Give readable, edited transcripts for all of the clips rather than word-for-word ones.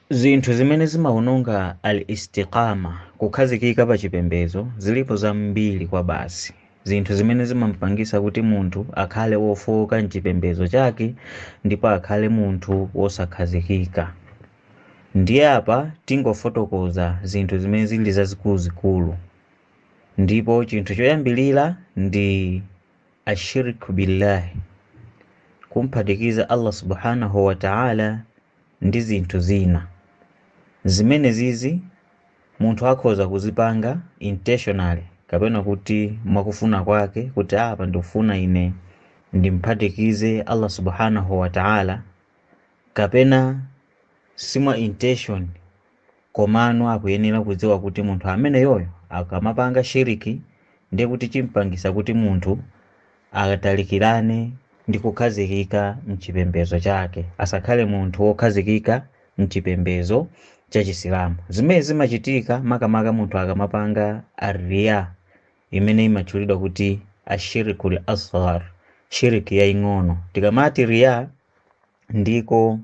Zinthu zimene zimawononga al-istiqama, kukhazikika pa chipembedzo, zilipo zambiri kwa basi. Zinthu zimene zimampangisa kuti munthu akhale wofowoka mchipembedzo chake ndipo akhale munthu wosakhazikika. Ndiye apa tingofotokoza zinthu zimene zili zazikuluzikulu. Ndipo chinthu choyambilira ndi ashirku billahi, kumphatikiza Allah subhanahu wa ta'ala ndi zinthu zina. Zimene zizi munthu akhoza kuzipanga intentionally, kapena kuti mwakufuna kwake kuti apa ndikufuna ine ndimphatikize Allah subhanahu wa ta'ala, kapena simwa intention, komano akuyenera kudziwa kuti munthu ameneyoyo akamapanga shiriki ndiye kuti chimpangisa kuti munthu atalikirane ndi kukhazikika mchipembedzo chake, asakhale munthu wokhazikika mchipembedzo cha Chisilamu. Zimene zimachitika makamaka munthu akamapanga arriya, imene imatchulidwa kuti ashirikul asghar, shiriki yaying'ono. Tikamati riya ndiko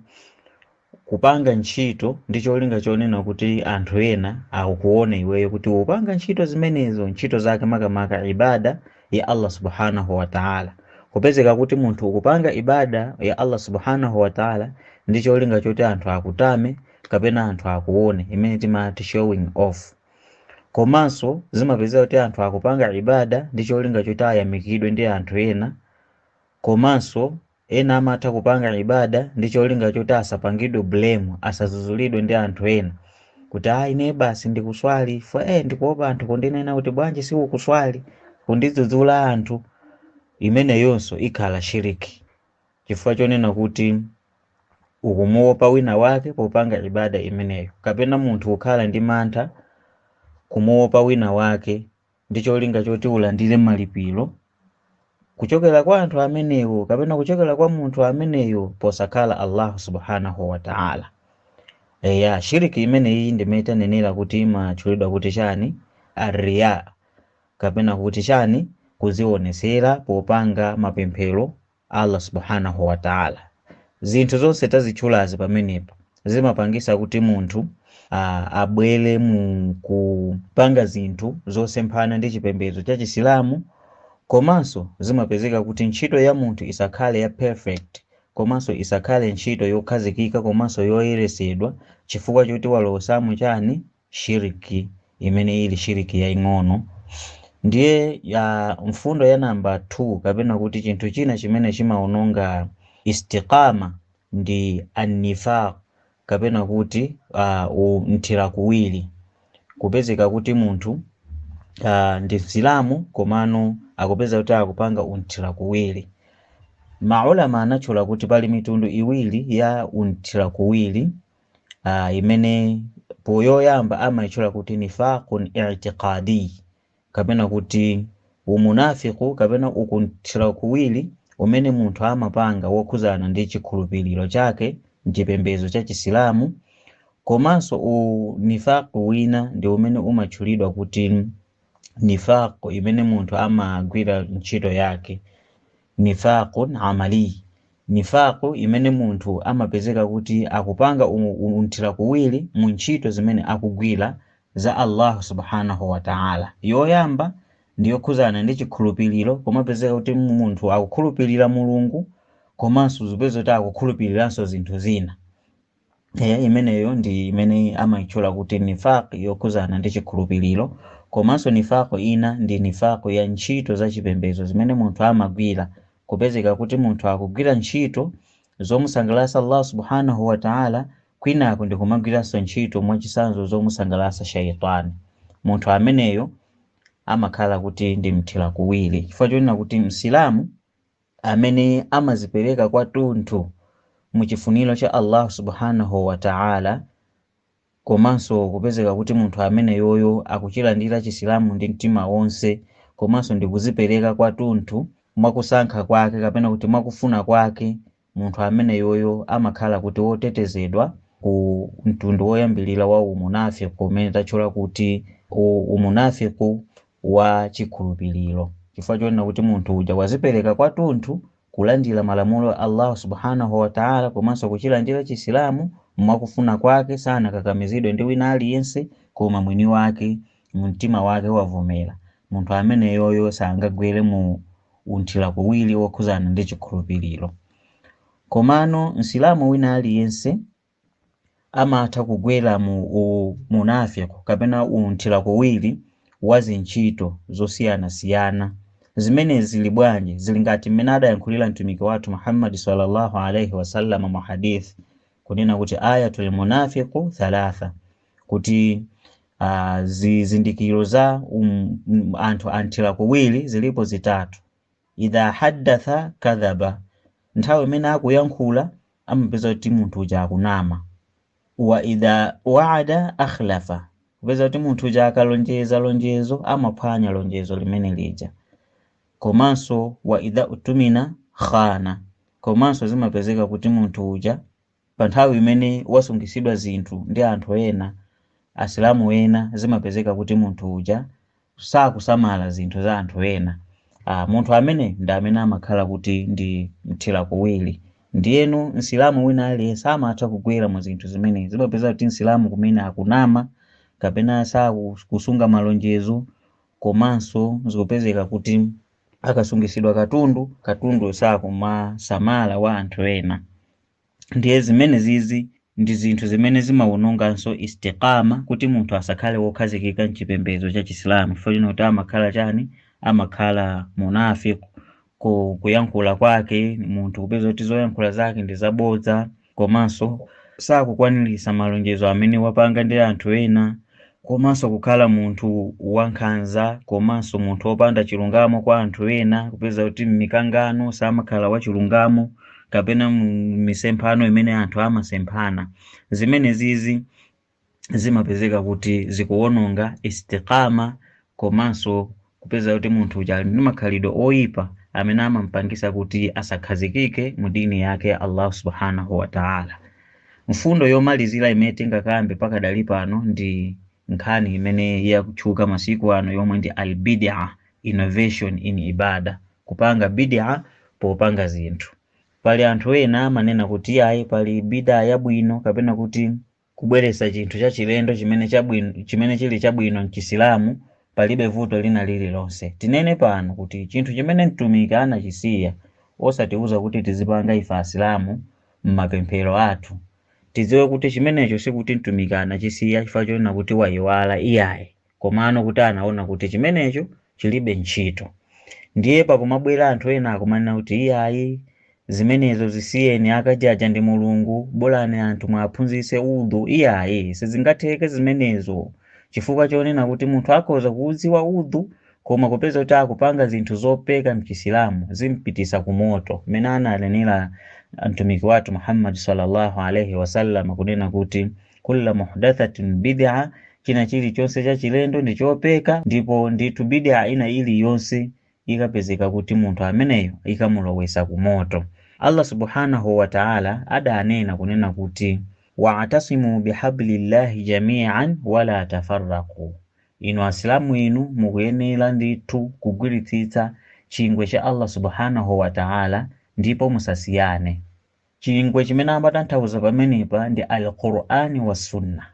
kupanga ntchito ndi cholinga chonena kuti anthu ena akukuone iweyo kuti upanga ntchito zimenezo, ntchito zake makamaka ibada ya Allah subhanahu wa ta'ala. Kupezeka kuti munthu ukupanga ibada ya Allah subhanahu wa ta'ala ndi cholinga choti anthu akutame kapena anthu akuone, imene timati showing off. Komanso zimapezeka kuti anthu akupanga ibada ndi cholinga choti ayamikidwe ndi anthu ena. Komanso ena amatha kupanga ibada ndi cholinga choti asapangidwe blame, asazuzulidwe ndi anthu ena kuti ine basi ndikuswali fo, ndikuopa anthu kundinena kuti bwanji sikukuswali, kundidzudzula anthu. Imeneyonso ikhala shiriki, chifukwa chonena kuti ukumuopa wina wake popanga ibada imeneyo, kapena munthu kukhala ndi mantha kumuopa wina wake ndi cholinga choti ulandire malipiro kuchokera kwa anthu amenewo kapena kuchokera kwa munthu ameneyo posakhala Allah subhanahu wa ta'ala. Eya, shiriki imeneyi ndimene tanenera kuti imatchulidwa kuti chani? Arriya, kapena kuti chani? Kuzionesera popanga mapemphero Allah subhanahu wa ta'ala. Zinthu zonse tazitchulazi pamenepa zimapangisa kuti munthu abwere mu kupanga zinthu zosemphana ndi chipembedzo cha Chisilamu. Komanso zimapezeka kuti ntchito ya munthu isakhale ya perfect, komanso isakhale ntchito yokhazikika komanso yoyeresedwa, chifukwa choti walowesamo chani? Shiriki, imene ili shiriki yaying'ono. Ndiye ya mfundo ya namba 2, kapena kuti chinthu china chimene chimaononga istiqama ndi annifaq, kapena kuti mthirakuwiri. Kupezeka kuti munthu ndi Msilamu komano akupeza kuti akupanga unthirakuwiri. Maulama anatchula kuti pali mitundu iwiri ya unthirakuwiri, imene poyoyamba amayitchula kuti nifaqun i'tiqadi, kapena kuti umunafiku kapena ukunthirakuwiri umene munthu amapanga wokhuzana ndi chikhulupiriro chake mchipembedzo cha Chisilamu. Komanso unifaqu wina ndi umene umatchulidwa kuti nifaqu imene munthu amagwira ntchito yake, nifaqun amali, nifaqu imene munthu amapezeka kuti akupanga unthirakuwiri mu ntchito zimene akugwira za Allah subhanahu wa ta'ala. Yoyamba ndi yokhuzana ndi chikhulupiriro, komapezeka kuti munthu akukhulupirira Mulungu komanso zipeza kuti akukhulupiriranso zinthu zina. Imeneyo ndi imene amayitchula kuti nifaq yokhuzana ndi chikhulupiriro. Komanso nifaq ina ndi nifaq ya ntchito za chipembedzo zimene munthu amagwira, kupezeka kuti munthu akugwira ntchito zomusangalatsa Allah subhanahu wa ta'ala, kwinako ndi kumagwiranso ntchito mwachisanzo zomusangalatsa shaitani. Munthu ameneyo amakhala kuti ndi mthirakuwiri, chifukwa chonena kuti Msilamu amene amazipereka kwathunthu muchifuniro cha Allah subhanahu wa ta'ala, komanso kupezeka kuti munthu ameneyoyo akuchilandira Chisilamu ndi mtima wonse, komanso ndi kuzipereka kwathunthu mwakusankha kwake kapena kuti mwakufuna kwake, munthu ameneyoyo amakhala kuti wotetezedwa ku mtundu woyambilira wa umunafiku umene tatchula kuti umunafiku wa chikhulupiriro, chifukwa chonena kuti munthu uja wazipereka kwathunthu kulandira malamulo a Allah subhanahu wa ta'ala komanso kuchilandira Chisilamu Mwakufuna kwake, sanakakamizidwe ndi wina aliyense, koma mwini wake mumtima wake wavomera. Munthu ameneyoyo sangagwere mu unthira kuwiri wokhuzana ndi chikhulupiriro. Komano msilamu wina aliyense amatha kugwera mu munafiku kapena unthira kuwiri wa zintchito zosiyanasiyana. Zimene zili bwanji? Zili ngati mmene adayankhulira mtumiki wathu Muhammad sallallahu alaihi wasallam mu hadith, kunena kuti ayatul munafiqu thalatha, kuti zizindikiro za anthu anthira kuwiri zilipo zitatu. Idha haddatha kadhaba, nthawi imene akuyankhula amapeza kuti munthu uja akunama. Wa idha waada akhlafa, kupeza kuti munthu uja akalonjeza lonjezo amaphwanya lonjezo limene lija. Komanso wa idha utumina khana, komanso zimapezeka kuti munthu uja pa nthawi imene wasungisidwa zinthu ndi anthu ena, asilamu ena, zimapezeka kuti munthu uja sakusamala zinthu za anthu ena. Munthu amene ndi amene amakhala kuti ndi mthira kuwiri. Ndiyeno msilamu wina aliyense amatha kugwera mu zinthu zimenezi. Zimapeza kuti msilamu kumene akunama kapena sakusunga malonjezo, komanso zikupezeka kuti akasungisidwa katundu, katundu sakumasamala wa anthu ena. Ndiye zimene zizi ndi zinthu zimene zimawononganso istiqama, kuti munthu asakhale wokhazikika mchipembedzo cha Chisilamu. Chifukwa chino kuti amakhala chani? Amakhala munafiku kuyankhula kwake, munthu kupeza kuti zoyankhula zake ndi zabodza, komanso sakukwanirisa malonjezo amene wapanga ndi anthu ena, komanso kukhala munthu wankhanza, komanso munthu wopanda chilungamo kwa anthu ena, kupeza kuti m'mikangano samakhala wachilungamo kapena m'misemphano imene anthu amasemphana. Zimene zizi zimapezeka kuti zikuwononga istiqama, komanso kupeza kuti munthu uja ali ndi makhalidwe oyipa amene amampangisa kuti asakhazikike mu dini yake ya Allah subhanahu wa ta'ala. Mfundo yomalizira imene tingakambe pakadali pano ndi nkhani imene yakutchuka masiku ano, yomwe ndi al-bid'a, innovation in ibada, kupanga bid'a popanga zinthu. Pali anthu ena amanena kuti ayi, pali bid'a yabwino, kapena kuti kubweretsa chinthu chachilendo chimene chabwino, chimene chili chabwino mchisilamu, palibe vuto lina lililonse. Tinene pano kuti chinthu chimene mtumiki anachisiya osatiuza kuti tizipanga ife asilamu m'mapemphero athu, tidziwe kuti chimenecho sikuti mtumiki anachisiya chifukwa chonena kuti wayiwala, iyayi, komano kuti anaona kuti chimenecho chilibe ntchito. Ndiye pakumabwera anthu ena akumanena kuti iyayi, zimenezo zisiyeni, akajaja ndi Mulungu, bolani anthu mwaphunzitse udhu. Iyayi, sizingatheke zimenezo, chifukwa chonena kuti munthu akhoza kuudziwa udhu, koma kupeza kuti akupanga zinthu zopeka mchisilamu zimpitisa kumoto, mmene ananenera mtumiki wathu Muhammad sallallahu alaihi wasallam kunena kuti kulla muhdathatin bid'a, china chilichonse chachilendo ndi chopeka, ndipo ndithu bid'a ina iliyonse ikapezeka kuti munthu ameneyo ikamulowesa kumoto. Allah subhanahu wa ta'ala adanena kunena kuti wa'tasimu bihablillahi jami'an wala tafarraqu, inu asilamu inu mukuyenera ndithu kugwiritsitsa chingwe cha Allah subhanahu wa ta'ala ndipo musasiyane. Chingwe chimene amatanthauza pamenepa ndi al-Qur'ani wa sunna,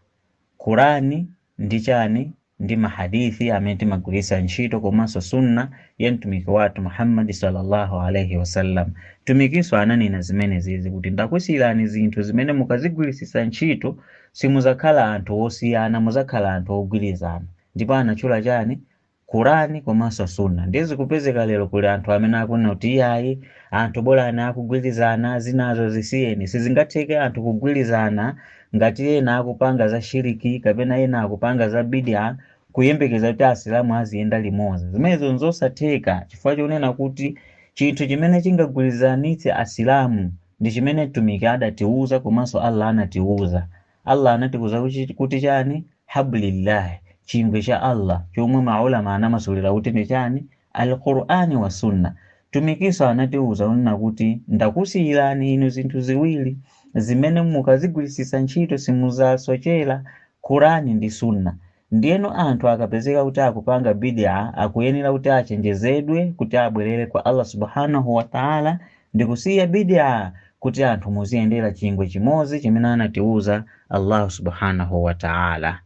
Qur'ani ndi chani? Ndi mahadithi amene timagwiritsa ntchito, komanso sunna ya mtumiki wathu Muhammad sallallahu alaihi wasallam. Mtumikinso ananena zimene zizi kuti ndakusiyirani zinthu zimene mukazigwiritsitsa ntchito simuzakhala anthu osiyana, muzakhala anthu ogwirizana. Ndipo anatchula chani? Qur'ani komanso sunna. Ndiye zikupezeka lero kuli anthu amene akunena kuti iyayi, anthu bolani akugwirizana, zinazo zisiyeni. Sizingatheke anthu kugwirizana ngati ena akupanga za shiriki kapena ena akupanga za bid'a, kuyembekeza kuti asilamu aziyenda limodzi. Zimenezo nzosatheka, chifukwa chonena kuti chinthu chimene chingagwirizanitse asilamu ndi chimene mtumiki adatiuza komanso Allah anatiuza. Allah anatiuza kuti chani? Hablillahi, chingwe cha Allah, chomwe maulama anamasulira kuti ndi chani? Al-Qur'ani wa sunna. Mtumikinso anatiuza kunena kuti ndakusiyirani inu zinthu ziwiri zimene mukazigwirisisa ntchito simuzasochera, Qur'ani ndi sunna. Ndiyeno anthu akapezeka kuti akupanga bid'a akuyenera kuti achenjezedwe kuti abwerere kwa Allah subhanahu wa ta'ala ndi kusiya bid'a, Kuti anthu muziyendera chingwe chimodzi chimene anatiuza Allahu subhanahu wa ta'ala.